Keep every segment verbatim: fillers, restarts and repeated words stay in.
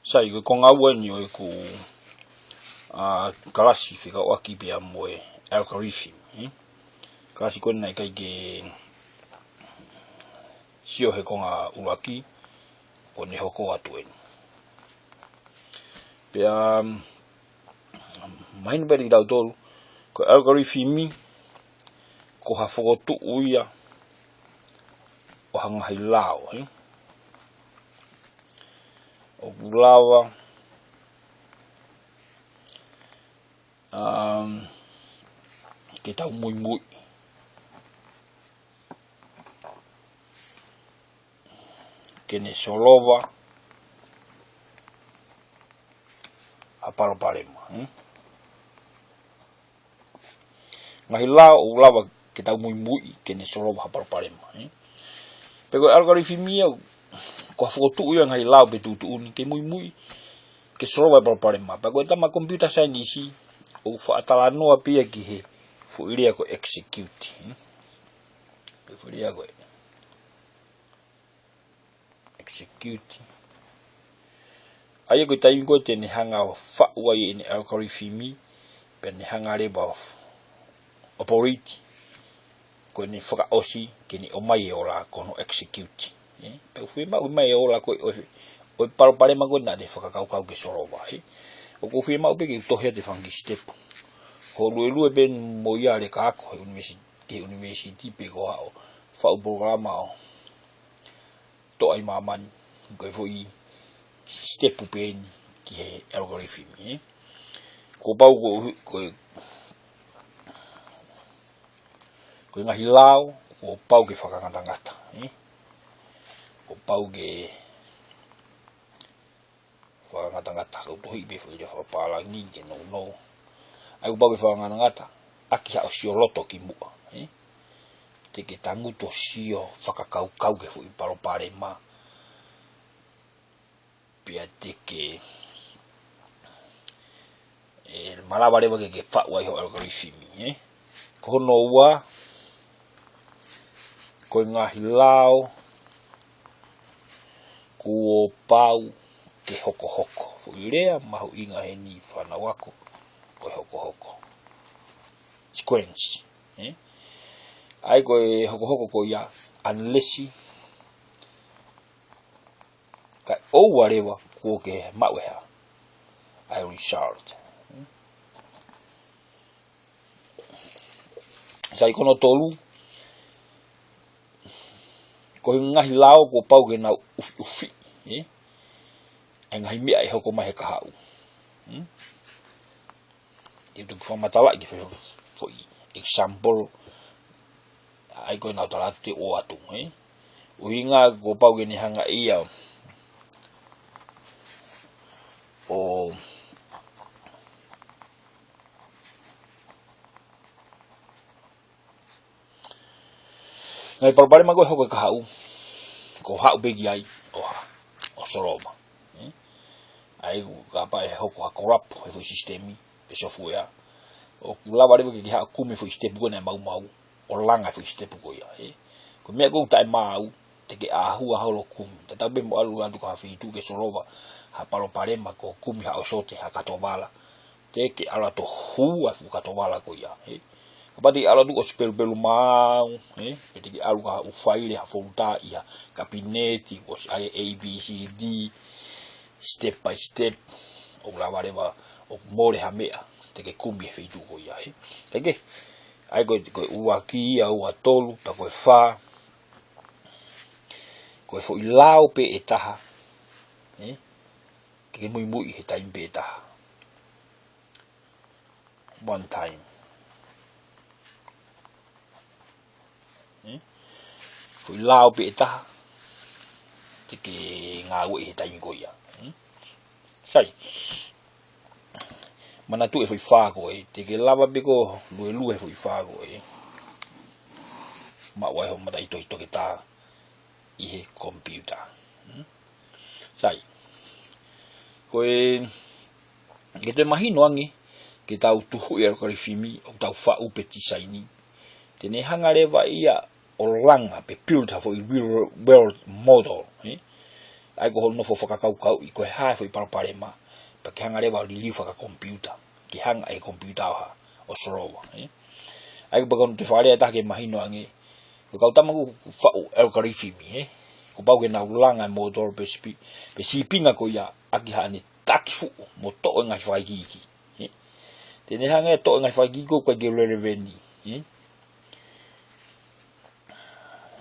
Sai, ko e konga ua eni ʻo ʻeku, ā, kalasi fekauʻaki pea mo e algorithm, ē? Kalasi ko ē naʻe ʻikai ke sio he konga ʻuluaki, ko ʻene hoko atu eni. Pea, um, mahino pē kiate kitautolu, ko e algorithm ko ha fokotuʻu ia ʻo ha ngaahi lao, ē? ʻOku lava, um, ke tau muimui ke ne solova ha palopalema, ē? Ngaahi lao ʻoku lava ke tau muimui ke ne solova ha palopalema, ē? Pea ko e algorithm ia, ko ha fokotuʻu ia ngaahi lao pe tuʻutuʻuni ke muimui ke solova e palopalema. Pea ko e tama computer science, ʻoku faʻa talanoa pē ia ki he foʻi lea ko e execute, ē? Ko e foʻi lea ko e execute. ʻA ia ko e taimi ko ē te ne hanga ʻo faʻu ai ʻene algorithm, pea ne hanga leva ʻo operate, ko ʻene fakaʻosi ke ne ʻomai e ola ko hono execute. Ē? Pea ʻoku fiemaʻu mai e ola ko ē ʻo e, ʻo e palopalema ko ē naʻa ne fakakaukau ke solova, ē? ʻOku fiemaʻu pē ke tohi atu e fanga kiʻi step. Ko e luelue pē mo ia ʻa e kau ako he university, he university pe ko haʻo faʻu polokalama ʻo toʻa ʻi māmani, ko e foʻi step pē eni ki he algorithm, ē? Kuo pau ko, ko, ko e ngaahi lao, kuo pau ke fakangatangata, ē? Kuo pau ke fakangatangata, ko e tohi pē foʻi lea fakapālangi ke nounou. ʻA ia kuo pau ke fakangatangata ʻaki haʻo sio loto ki muʻa, ē? Te ke tangutu ʻo sio fakakaukau ki he foʻi palopalema. Pea te ke, ē, malava leva ke ke faʻu ai ho algorithm, ē? Ko hono ua, ko e ngaahi lao kuo pau ke hokohoko. Foʻi lea mahuʻinga heni fānau ako, ko e hokohoko. Sequence, ē? ʻA ia ko e hokohoko ko ia, unless kae ʻoua leva kuo ke maʻu e hā, ʻa e result. Sai, ko hono tolu, ko e ngaahi lao kuo pau ke nau ʻufiʻufi, ē? ʻA e ngaahi meʻa ʻe hoko mai he kahaʻu. Hmm? Te u toki fakamatalaʻi ki he foʻi example, ʻa ia ko ʻenau tala atu te u ʻoatu, ē? ʻUhinga kuo pau ke ne hanga ia ʻo ngaahi palopalema ko ē hoko he kahaʻu, ko e haʻu pē ki ai ʻo hā, ʻo solova. Ē? ʻA ia ʻoku kapau ʻe hoko ha kolapu he foʻi sisitemi pe software, ʻoku lava leva ke ke haʻu ʻo kumi e foʻi step ko ē naʻe maumau, ʻo langa e foʻi step ko ia, ē? Ko e meʻa ko ē ʻoku taʻemaau, te ke ʻāhua holo ʻo kumi. Tatau pē mo ʻalu atu ki ha feituʻu ke solova ha palopalema ko e kumi haʻo sote, ha katovala. Te ke ʻalu atu ʻo hū ʻa e fuʻu katovala ko ia, ē? Kapau te ke ʻalu atu ʻosi pelupelu maau, ē? Pe te ke ʻalu ki ha ʻū faile, ha folder ʻi ha kapineti, ʻosi ʻai e A B C D, step by step, ʻoku lava leva ʻo mole ha meʻa te ke kumi he feituʻu ko ia, ē? Kae kehe, ʻa ia ko e, ko e ʻuluaki ia, ua, tolu, pea ko e fā, ko e foʻi lao pē ʻe taha, ē? Ke ke muimui he taimi pē ʻe taha. One time. Ē? Foʻi lao pē ʻe taha te ke ngāueʻi he taimi ko ia. Ē? Sai. Manatuʻi e foʻi fā ko ē, te ke lava pē koe ʻo luelue he foʻi fā ko ē, maʻu ai hoʻo mataʻitohi toketā ʻi he computer. Hmm? Sai. Ko e, ke toe mahino ange, ke tau tuhuʻi e algorithm ʻoku tau faʻu pe tisaini, te ne hanga leva ia ʻo langa pe build ha foʻi real world model, ē? ʻA ia ko hono nofo fakakaukauʻi ko e hā e foʻi palopalema, pea ke hanga leva ʻo liliu fakakomipiuta, ke hanga ʻe he komipiuta ʻo hā, ʻo solova, ē? ʻA ia ko e pea ko hono toe fakalea ʻe taha ke mahino ange, ko e kau tama ʻoku faʻu algorithm, ē? Kuo pau ke nau langa e motor pe sipi, pe sīpinga ko ia ʻaki haʻane taki fuʻu mo toʻo e ngaahi fakaikiiki, ē? Te ne hanga ʻe toʻo e ngaahi fakaikiiki ʻoku ʻikai ke relevant, ē?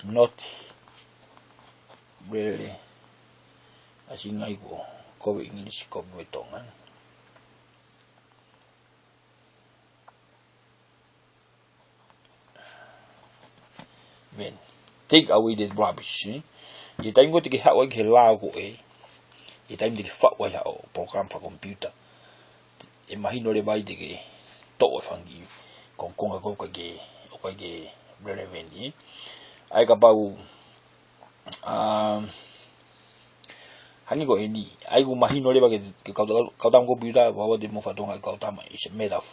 Not really. ʻAsi ngai ko, ko e English ko e Tonga. Then, take away the rubbish, ē? ʻI he taimi ko ē te ke haʻu ai ki he lao ko ē, ʻi he taimi te ke faʻu ai haʻo program fakakomipiuta, ʻe mahino leva ai te ke toʻo e fanga kiʻi kongokonga ko ē ʻoku ʻikai ke, ʻoku ʻikai ke relevant, ē? ʻA ia kapau, um, hangē ko eni, ʻa ia ʻoku mahino leva ke, ke kau, kau tama komipiuta, vava te mo fatonga kau tama, it's a matter of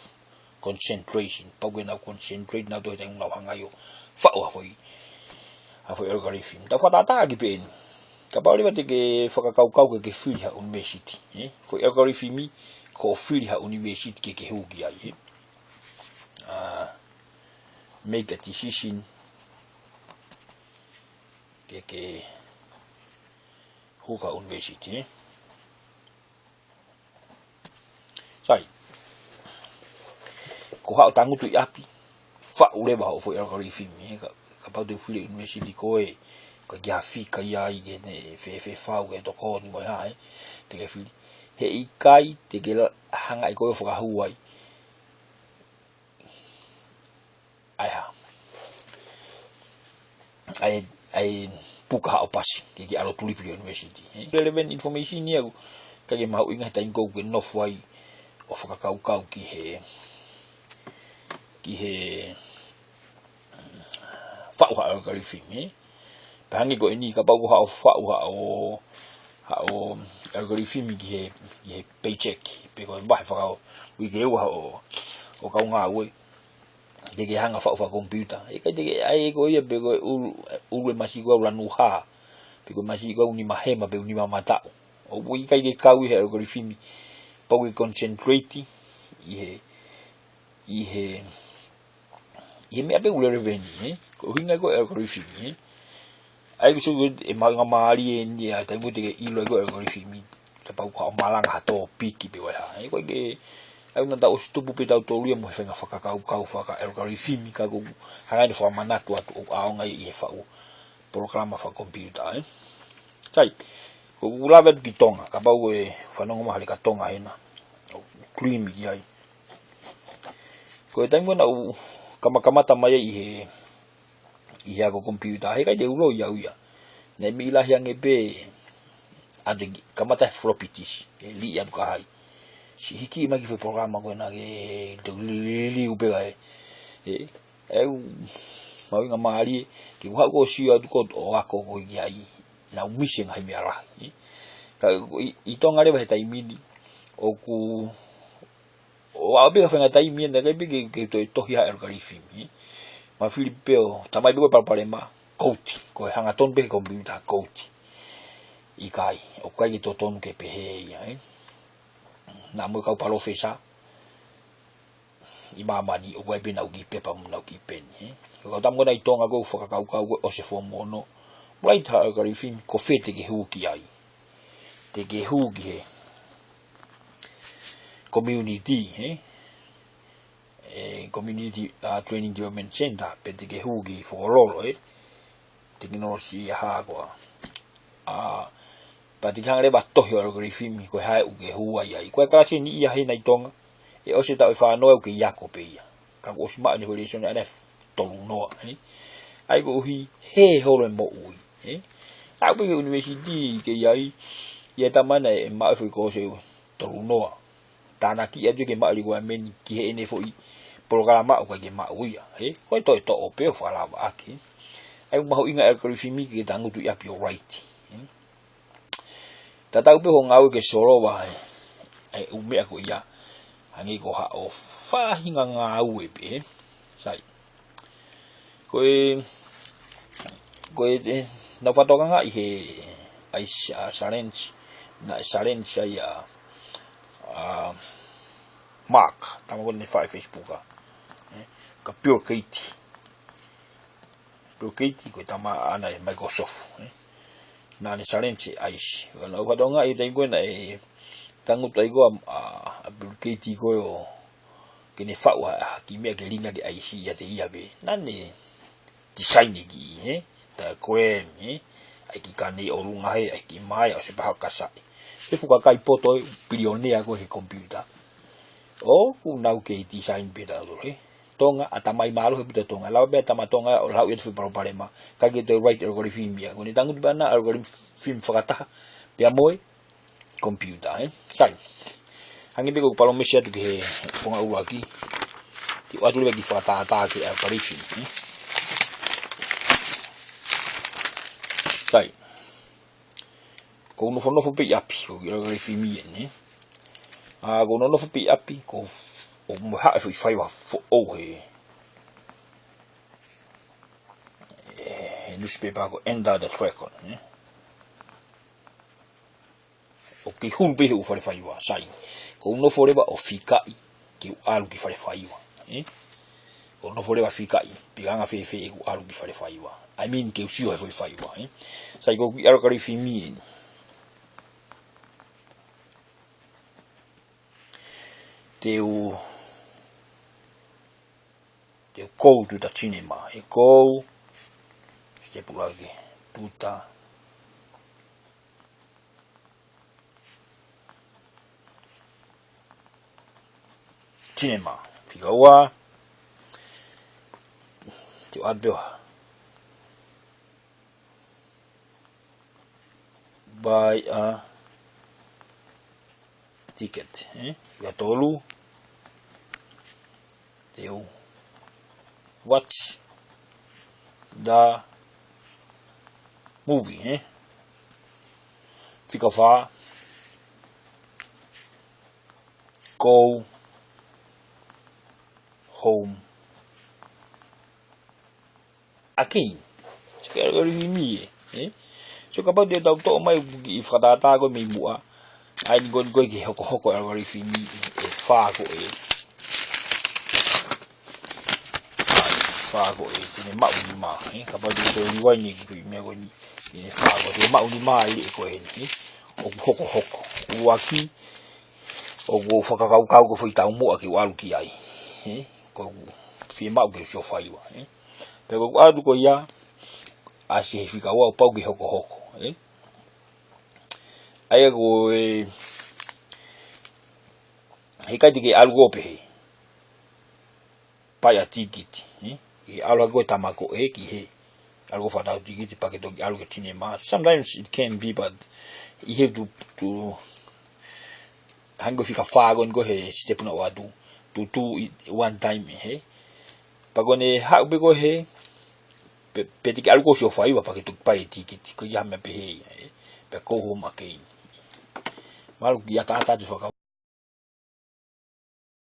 concentration. Pau ke nau concentrate, nau toe taimi nau hanga ʻo faʻu ha foʻi, ha foʻi algorithm. Tau fakatātā ki pē eni. Kapau leva te ke fakakaukau ke, ke fili ha university, ē? Foʻi algorithm ko e fili ha university ke, ke hū ki ai, ē? Ah, make a decision ke, ke hū ki ha university, ē? Sai. Ko haʻo tangutu ʻi ʻapi, faʻu leva hoʻo foʻi algorithm, ē? Ka, kapau te ke fili university ko ē, ka ke hafika ia ai ke ne fe, fe fau ke tokoni mo e hā, ē? Te ke fili. Heʻikai te ke la, hanga ʻe koe ʻo fakahū ai ʻa e hā, ʻa e, ʻa e puka haʻo pasi, ke ke ʻalu ʻo tulipi ki he university, ē? Relevant information ia ʻoku ʻikai ke mahuʻinga he taimi ko ē ʻoku ke nofo ai ʻo fakakaukau ki he, ki he faʻu ha algorithm, ē? Pea hangē ko eni, kapau ko haʻo faʻu haʻo, haʻo algorithm ki he, ki he paycheck, pe ko e vahe fakauike ua ʻo, ʻo e kau ngāue, te ke hanga ʻo faʻu fakakomipiuta. ʻIkai te ke, ʻa ia ko ia pe ko e ʻulu, ʻulu e masiʻi ko ē ʻoku lanu hā, pe ko e masiʻi ko ē ʻoku nima hema pe ʻoku nima mataʻu. ʻOku ʻikai ke kau ʻi he algorithm, pau ke concentrate ʻi he, ʻi he, ʻi he meʻa pē ʻoku relevant, ē? Ko e ʻuhinga ko e algorithm, ē? ʻA ia ko e sio ʻe mahuʻinga mālie eni ʻa e taimi ko ē te ke ʻilo ai ko e algorithm, kapau ko haʻo malanga ha tōpiki pe ko e hā, ē? Ko e ke, ʻa ia naʻa tau ʻosi tupu pē tautolu ia mo e faʻahinga fakakaukau faka-algorithm, ka ʻoku hanga ʻe ia ʻo fakamanatu atu ʻoku ʻaonga ia ʻi he faʻu polokalama fakakomipiuta, ē? Sai, ko ʻeku lave atu ki Tonga, kapau ʻe fanongo mai ha leka Tonga hena, ʻoku klimi ki ai. Ko e taimi ko ē naʻa ku kamakamata mai ai ʻi he, ʻi he ako komipiuta, heʻikai te u loi au ia. Naʻe meʻi lahi ange pē, ʻa e kamata he floppy disk, ʻe liʻi atu ki ai. Siʻi hiki mai ki he foʻi polokalama ko ena ke te liliu pē ai. ʻE, ʻoku mahuʻinga mālie, ke u haʻu ʻo sio atu ko ē ʻo ako ko ē ki ai, naʻa ku misi e ngaahi meʻa lahi. Ka ʻi, ʻi Tonga leva he taimi ni, ʻoku ʻo aʻu pē ki he faʻahinga taimi ʻe niʻihi pē ke, ke toe tohi ha algorithm, ē. Ma fili pē ʻo talamai pē ko e palopalema, kouti, ko e hangatonu pē he komipiuta kouti. ʻIkai, ʻoku ʻikai ke totonu ke pehē ia, ē. Naʻa mo e kau palōfesa ʻi māmani, ʻoku ʻi ai pē ʻenau kiʻi pepa mo ʻenau kiʻi peni, ē. Ko e kau tama ko ena ʻi Tonga ko ē ʻoku fakakaukau ko ē ʻosi e form ono, mo e lahi ha algorithm, ko fē te ke hū ki ai. Te ke hū ki he community, ē? ʻE Community, uh, Training Development Center, pe te ke hū ki Fokololo, ē? Tekinolosi ʻa hā koā. ʻA, pea te ke hanga leva ʻo tohi ʻo algorithm ko e hā ʻoku ke hū ai ai. Ko e kalasi ʻe niʻihi hena ʻi Tonga, ʻe ʻosi e taʻu ʻe fānoa ʻoku ke ako pē ia. Ka kuo ʻosi maʻu ʻene evaluation ʻaʻana ʻe tolunoa, ē? ʻA ia koeʻuhi he holo e moʻui, ē? Aʻu pē ki he university ke ʻi ai, ʻi ai e tama naʻe maʻu e foʻi kosi ʻe tolunoa. Tānaki atu ke maʻu e requirement ki heʻene foʻi polokalama ʻoku ʻikai ke maʻu ia, ē? Ko e toe toʻo pē ʻo fakalavaʻaki. ʻA ia ʻoku mahuʻinga e algorithm ke tangutu ʻi ʻapi ʻo write, ē? Tatau pē hoʻo ngāue ke solova ai ʻū meʻa ko ia. Hangē ko haʻo faʻahinga ngāue pē. Sai. Ko e, ko e, ē, naʻa ku fakatokangaʻi he ʻa e s-, ʻa e challenge, naʻe challenge ai ʻa, ʻa Mark, tama ko ē naʻe fai Facebook ʻa. Ē, ka Bill Gates. Bill Gates ko e tama ʻaʻana ʻe Microsoft, ē. Naʻa ne challenge ʻa e ice. Ka naʻa ku fakatokangaʻi he taimi ko ē naʻe tangutu ai ko ē ʻa, ʻa, ʻa Bill Gates ko ē ʻo ke ne faʻu ha, ha kiʻi meʻa ke linga ki he ice ʻiate ia pē. Naʻa ne design e kiʻi, ē. Diagram, ē. ʻA e kiʻi kane ʻi ʻolunga hē, ʻa e kiʻi maea ʻo se paha kasaʻi. He fuʻu kakai poto ē, pilionea ko ē he computer. ʻOku nau kei design pē tautolu, ē. Tonga, ʻatamai mālohi ʻaupito Tonga. Lava pē ʻa e tama Tonga ʻo lau ʻi he fuʻu palopalema. Ka ke toe write algorithm ia. Ko ʻene tangutu pē ʻana algorithm fakataha pea mo e computer, ē. Sai. Hangē pē ko ʻeku palōmesi atu ki he konga ʻuluaki. Te u ʻoatu leva e kiʻi fakatātā ki he algorithm, ē. Sai. Ko u nofonofo pē ʻi ʻapi, ko e kiʻi algorithm eni, ē. ʻA, ko u nofonofo pē ʻi ʻapi, ko u, ʻo mo haʻu e foʻi faiva foʻou he, he newspaper ko Enter the Dragon, ē. ʻOku kei hulu pē he ʻū fale faiva, sai. Ko u nofo leva ʻo fikaʻi, ke u ʻalu ki fale faiva, ē? Ko u nofo leva ʻo fikaʻi, pe ko e anga fēfē ʻeku ʻalu ki fale faiva. I mean, ke u sio he foʻi faiva, ē? Sai, ko e kiʻi algorithm eni. Te u, te u go to the cinema. ʻE go, step ʻuluaki, to the cinema. Fika ua, te u ʻoatu pē ʻo buy a ticket, ē? Fika tolu, te u watch the movie, ē? Fika fā, go home again. So ko e algorithm ē, ē? So kapau te tau toʻo mai e kiʻi fakatātā ko ē mei muʻa. ʻA eni ko ē, ko e kiʻi hokohoko algorithm ē, ʻe fā ko ē. ʻA e fā ko ē, te ne maʻu nima, ē? Kapau te tau rewind e kiʻi meʻa ko eni, te ne fā ko ē, te ne maʻu nima ʻi he ko eni, ē? ʻOku hokohoko. ʻUluaki, ʻoku ou fakakaukau ko e foʻi taumuʻa ke u ʻalu ki ai, ē? Ko ʻeku fiemaʻu ke u sio faiva, ē? Pea ko ʻeku ʻalu ko ia, ʻasi he fika ua ʻoku pau ke hokohoko, ē? ʻA ia ko e, he ʻikai te ke ʻalu ʻo pehē, buy a ticket, ē? Ke ʻalu hake ko e tama ko ē ki hē, ʻalu ʻo fakatau tikiti pea ke toki ʻalu ki he cinema. Sometimes it can be, but you have to, to, hangē ko e fika fā ko eni ko ē he step naʻa ku ʻoatu, to do it one time, ē? Pea ko ʻene haʻu pē ko ē, pe, pe te ke ʻalu koe ʻo sio faiva pea ke toki buy e tikiti, ko ia meʻa pehē ia, ē? Pea go home again. Mahalo ʻoku ʻataʻatā atu e fakakaukau.